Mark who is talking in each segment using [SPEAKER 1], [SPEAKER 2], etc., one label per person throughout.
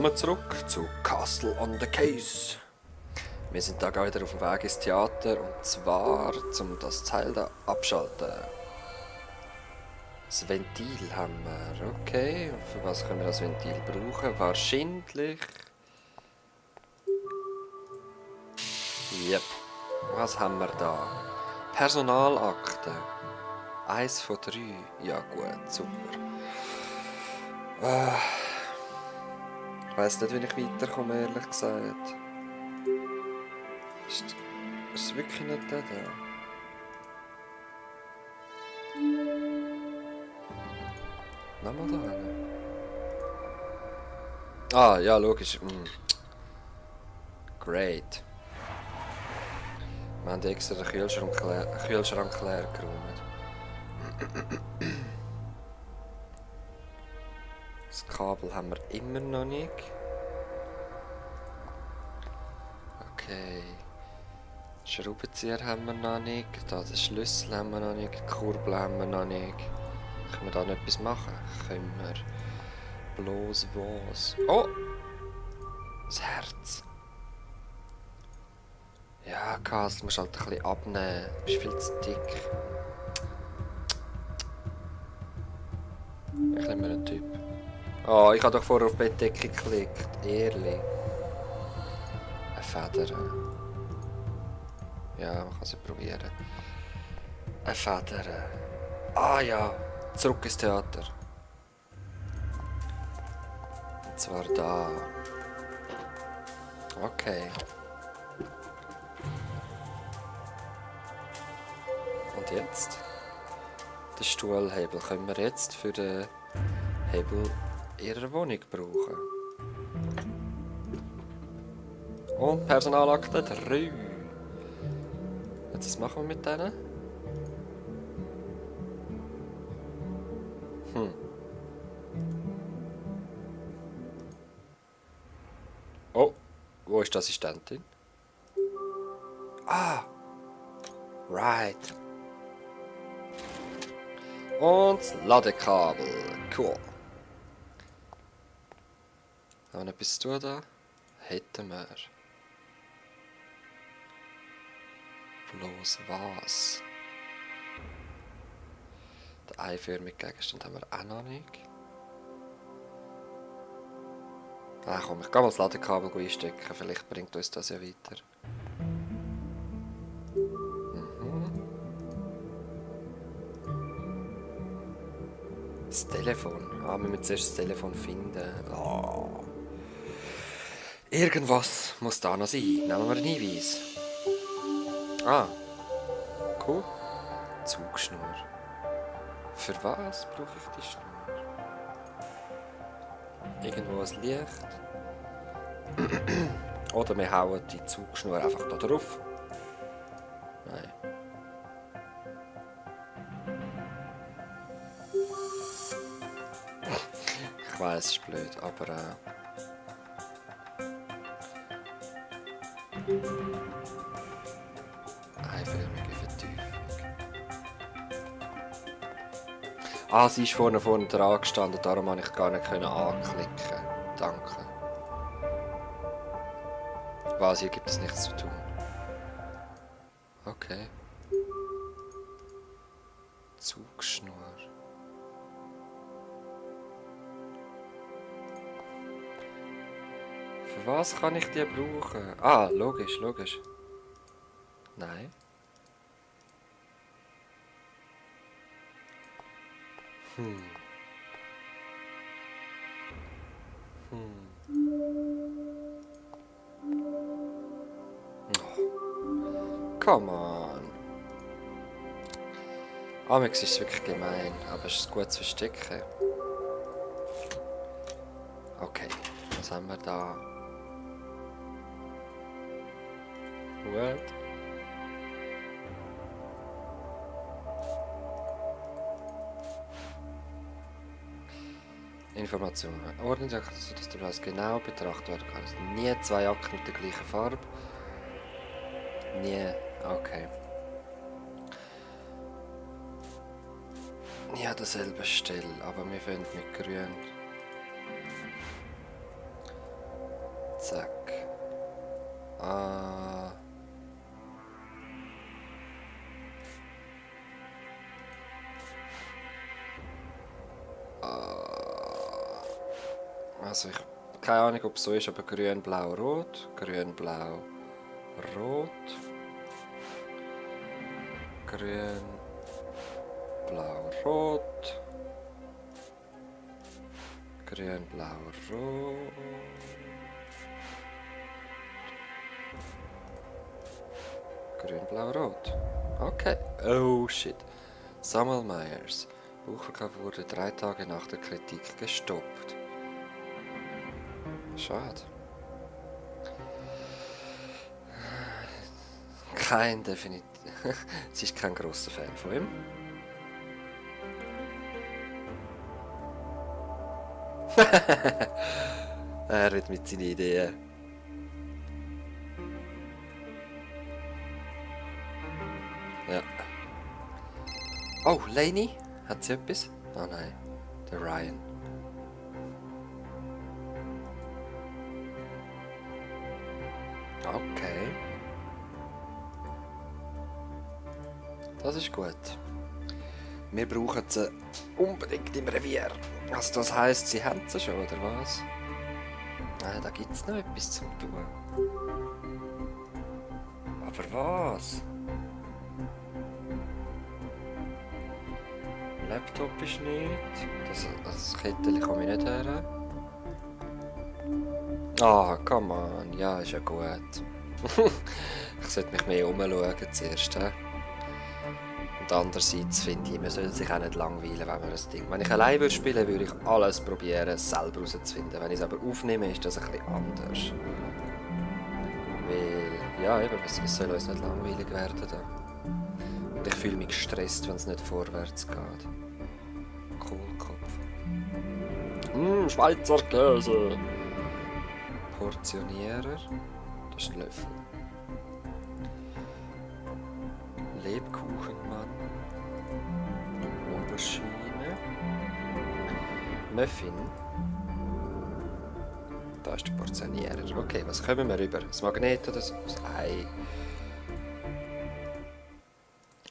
[SPEAKER 1] Willkommen zurück zu Castle on the Case. Wir sind da wieder auf dem Weg ins Theater und zwar zum das Teil da abschalten. Das Ventil haben wir, okay. Und für was können wir das Ventil brauchen? Wahrscheinlich. Yep. Was haben wir da? Personalakte. 1 von 3. Ja gut, super. Ich weiss nicht, wie ich weiterkomme, ehrlich gesagt. Ist es wirklich nicht der da? Nochmal da hin. Ah, ja, logisch. Great. Wir haben extra den Kühlschrank leer geräumt. Das Kabel haben wir immer noch nicht. Okay. Schraubenzieher haben wir noch nicht. Da den Schlüssel haben wir noch nicht. Die Kurbel haben wir noch nicht. Können wir da noch etwas machen? Können wir. Bloß was? Oh! Das Herz. Ja, Kass, du musst halt ein bisschen abnehmen. Du bist viel zu dick. Ich nehme mir einen Typ. Oh, ich habe doch vorher auf die Bettdecke geklickt. Ehrlich. Eine Feder. Ja, man kann sie probieren. Eine Feder. Ah ja, zurück ins Theater. Und zwar da. Okay. Und jetzt? Den Stuhlhebel können wir jetzt für den Hebel ihrer Wohnung brauchen. Und Personalakte 3. Jetzt, was machen wir mit denen? Oh, wo ist die Assistentin? Ah! Right. Und das Ladekabel. Cool. Haben wir etwas zu tun da? Hätten wir. Bloß was? Den einförmigen Gegenstand haben wir auch noch nicht. Ah komm, ich gehe mal das Ladekabel einstecken. Vielleicht bringt uns das ja weiter. Das Telefon. Ah, wir müssen zuerst das Telefon finden. Oh. Irgendwas muss da noch sein. Nehmen wir einen Hinweis. Ah. Cool. Zugschnur. Für was brauche ich die Schnur? Irgendwo ein Licht. Oder wir hauen die Zugschnur einfach da drauf. Nein. Ich weiß, es ist blöd, aber einförmige Vertiefung. Ah, sie ist vorne dran gestanden, darum konnte ich gar nicht anklicken. Danke. Was, hier gibt es nichts zu tun. Okay. Zugschnur. Für was kann ich die brauchen? Ah, logisch, logisch. Nein. Oh. Come on. Amix ist es wirklich gemein, aber es ist gut zu verstecken. Okay, was haben wir da? What? Informationen. Ordnungsakte, sodass du das genau betrachtet werden kannst. Nie 2 Akten mit der gleichen Farbe. Nie. Okay. Nie an derselben Stelle, aber wir fangen mit grün. Zack. Ah. Also ich keine Ahnung, ob es so ist, aber grün, blau, rot. Grün, blau, rot. Grün, blau, rot. Grün, blau, rot. Grün, blau, rot. Okay. Oh shit. Samuel Myers. Buchverkauf wurde 3 Tage nach der Kritik gestoppt. Schade. Kein definitiv. Sie ist kein grosser Fan von ihm. Er hat mit seinen Ideen. Ja. Oh, Lainey? Hat sie etwas? Oh nein. Der Ryan. Okay. Das ist gut. Wir brauchen sie unbedingt im Revier. Also das heisst, sie haben sie schon, oder was? Nein, da gibt es noch etwas zum tun. Aber was? Laptop ist nicht. Das Kettchen komme ich nicht her. Ah, come on. Ja, ist ja gut. Ich sollte mich mehr umschauen zuerst. He? Und andererseits finde ich, man soll sich auch nicht langweilen, wenn man das Ding... Wenn ich allein würde spielen, würde ich alles probieren, selber herauszufinden. Wenn ich es aber aufnehme, ist das ein bisschen anders. Weil, ja eben, es soll uns nicht langweilig werden. Da. Und ich fühle mich gestresst, wenn es nicht vorwärts geht. Kohlkopf. Schweizer Käse! Portionierer. Das ist ein Löffel. Lebkuchenmann. Oberschiene. Muffin. Da ist der Portionierer. Okay, was kommen wir rüber? Das Magnet oder so? Das Ei.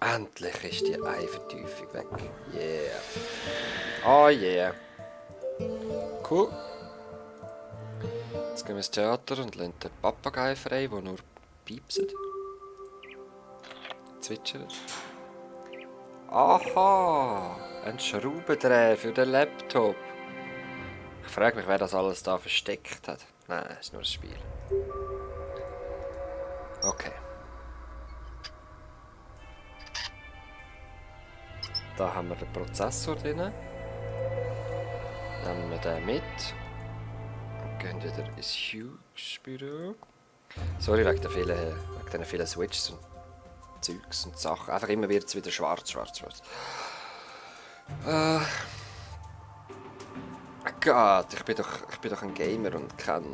[SPEAKER 1] Endlich ist die Eivertiefung weg. Yeah. Oh yeah. Cool. Jetzt gehen wir ins Theater und lassen den Papagei frei, der nur piepset. Zwitschert. Aha! Ein Schraubendreher für den Laptop. Ich frage mich, wer das alles da versteckt hat. Nein, ist nur ein Spiel. Okay. Da haben wir den Prozessor drin. Nehmen wir den mit. Und gehen wieder ins Hughes-Büro. Sorry wegen den vielen Switches und Zeugs und Sachen. Einfach immer wird es wieder schwarz. Gott, ich bin doch ein Gamer und kein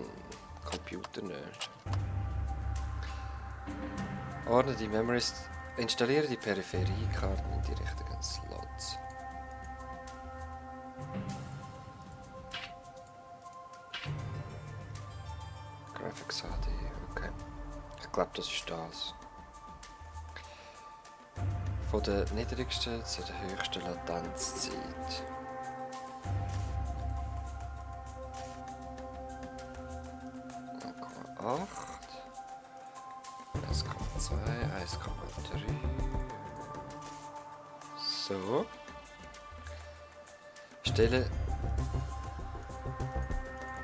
[SPEAKER 1] Computer-Nerd. Ordne die Memories. Installiere die Peripheriekarten in die richtigen Slots. Graphics HD, okay. Ich glaube, das ist das. Von der niedrigsten zu der höchsten Latenzzeit. .8 1,2, 1,3. So. Stelle.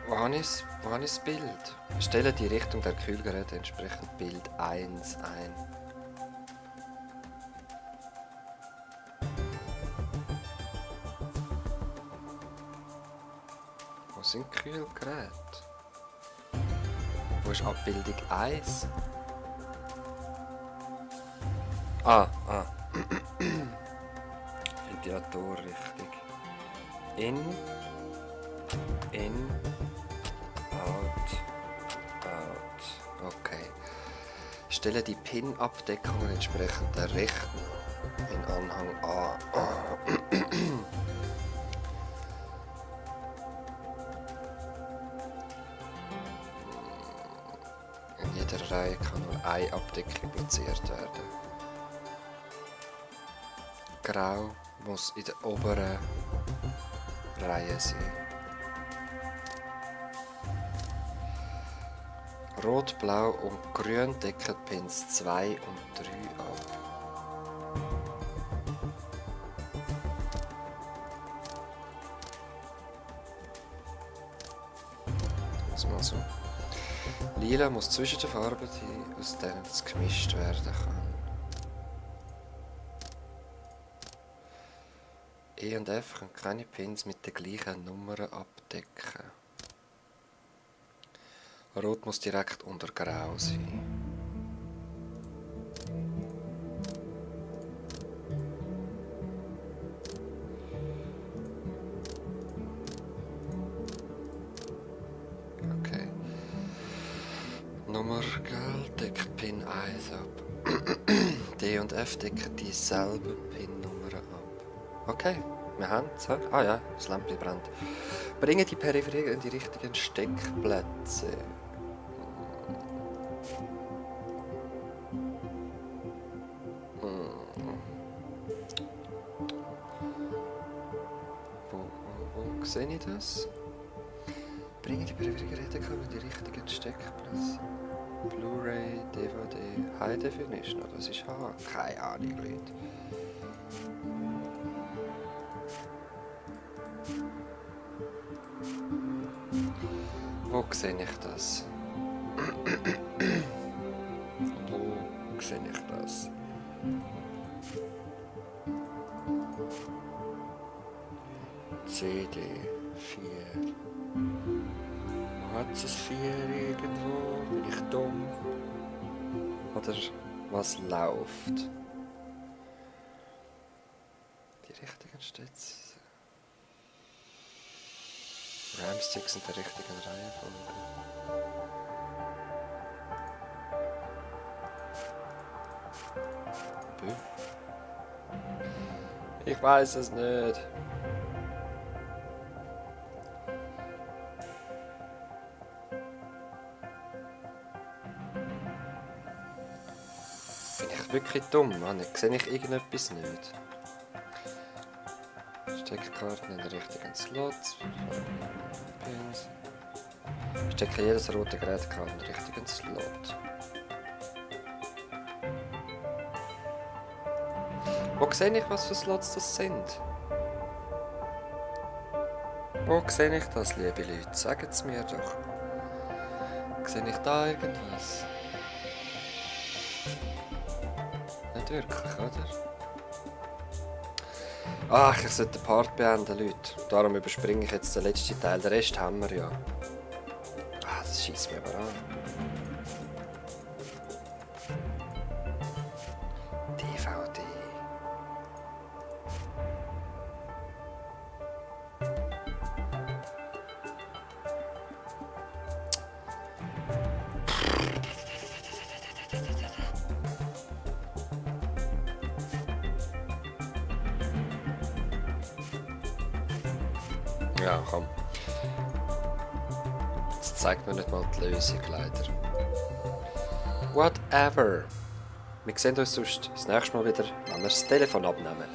[SPEAKER 1] Wo habe ich das Bild? Stelle die Richtung der Kühlgeräte entsprechend Bild 1 ein. Wo sind Kühlgeräte? Wo ist Abbildung 1? Ventilator richtig. In, out. Okay. Stelle die Pin-Abdeckungen entsprechend der rechten in Anhang A. der Reihe kann nur eine Abdeckung platziert werden. Grau muss in der oberen Reihe sein. Rot, Blau und Grün decken Pins 2 und 3 ab. Das mal so. Lila muss zwischen den Farben sein, aus denen es gemischt werden kann. E und F können keine Pins mit den gleichen Nummern abdecken. Rot muss direkt unter Grau sein. Okay. Nummer Geld deckt Pin 1 ab. D und F decken dieselben Pin-Nummern ab. Okay, wir haben es. Ah ja, das Lämpchen brennt. Bringen die Peripherie in die richtigen Steckplätze. Wo sehe ich das? Bringen die Peripheriegeräte in die richtigen Steckplätze. Blu-ray, DVD, High Definition oder was ist H? Keine Ahnung, Leute. Wo sehe ich das? Wo sehe ich das? CD 4. Hat es 4 irgendwo? Bin ich dumm? Oder was läuft? Die richtigen Stütze. RAM-Sticks in der richtigen Reihenfolge. Ich weiß es nicht. Bin ich wirklich dumm, Mann? Sehe ich irgendetwas nicht? Steckkarten in den richtigen Slots. Pins. Ich stecke jedes rote Gerät in den richtigen Slot. Wo sehe ich, was für Slots das sind? Wo sehe ich das, liebe Leute? Sagt es mir doch. Sehe ich da irgendwas? Nicht wirklich, oder? Ach, ich sollte den Part beenden, Leute. Darum überspringe ich jetzt den letzten Teil. Den Rest haben wir ja. Ah, das schießt mir aber an. DVD. Ja, komm. Das zeigt mir nicht mal die Lösung, leider. Whatever. Wir sehen uns sonst das nächste Mal wieder, wenn wir das Telefon abnehmen.